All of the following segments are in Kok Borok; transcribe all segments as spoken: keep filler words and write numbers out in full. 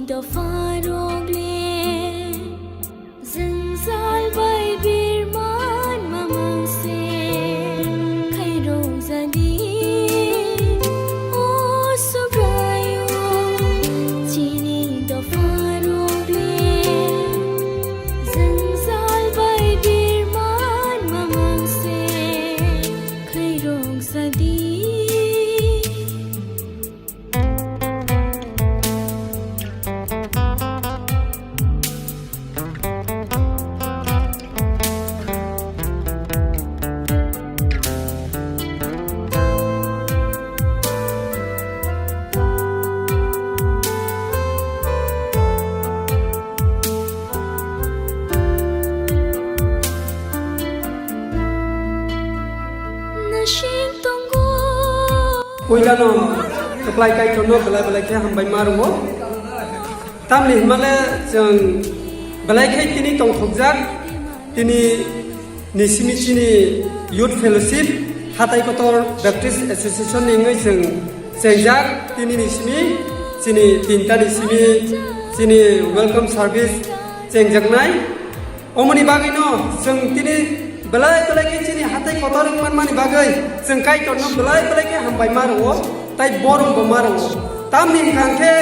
Dopharok le jwngjal bai birman mamang se khairok jadi. O Subraiyung, chini dopharok le jwngjal bai birman mamang se khairok jadi. Nasing tongo. Puilano kwplai Kaitorno belai belai khe hambai ma rwo. Tamni hwnmale chwng belai khe tini tongthokjak, tini ni simi chini Youth Fellowship, Hatai Kotor Baptist Association ni wngwi chwng chengjak, tini ni simi chini tinta ni simi chini welcome service chengjaknai. Omoni bagwino chwng tini belai belai khe chini Hatai Kotor wng manmani bagwi chwng Kaitorno belai belai khe hambai ma rwo, tai borom bo ma rwo. Tamni hwnkha khe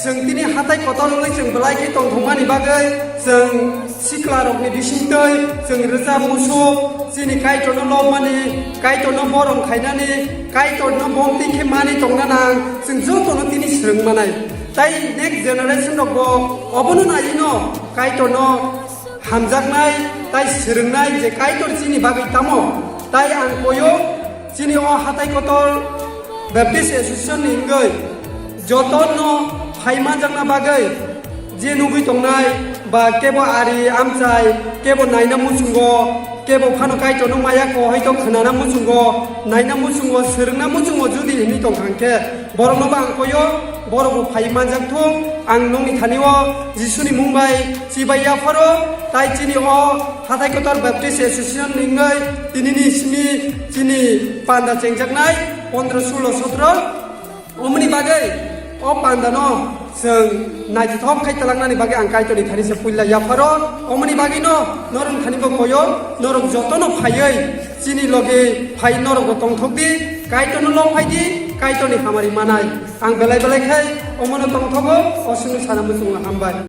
chwng tini Hatai Kotor wngwi chwng belai khe tongthokmani bagwi chwng siklarokni bisingtwi chwng rwchap musuk, chini Kaitorno lobmani, Kaitorno borom khainani, Kaitorno bomti khe mani tongna nang, chwng jotono tini swrwng manai. Tai next generation rokbo obono naiyino Kaitorno hamjaknai tai swrwngnai je Kaitor chini bagwi tamo. Tai ang koyo chini o Hatai Kotor Baptist Association ni wngwi jotono phai manjakna bagwi je nugwi tongnai ba kebo ari amchai, kebo naina muchungo, kebo phano Kaitorno maya ko hoito khwnana muchungo, naina muchungo, swrwngna muchungo judi hinwi tongkha hwnkhe, borokno bo ang koyo, borok bo phai manjak thung. Ang nokni thani o Jisuni mung bai chibai yapharo, tai chini o Hatai Kotor Baptist Association ni wngwi tini ni simi chini panda chengjaknai pondro, sulo, sotro. Omoni bagwi o panda no chwng naithothok khai talaknani bagwi ang Kaitorni thani se puila yapharo. Omoni bagwi no norok thani bo koyo, norok jotono phaiwi chini logi phai norok bo tongthok di, Kaitorno lok phai di, Kaitorni hamari manai. Ang belai belai khai omono tongthogo, o simi sana muchungo hambai.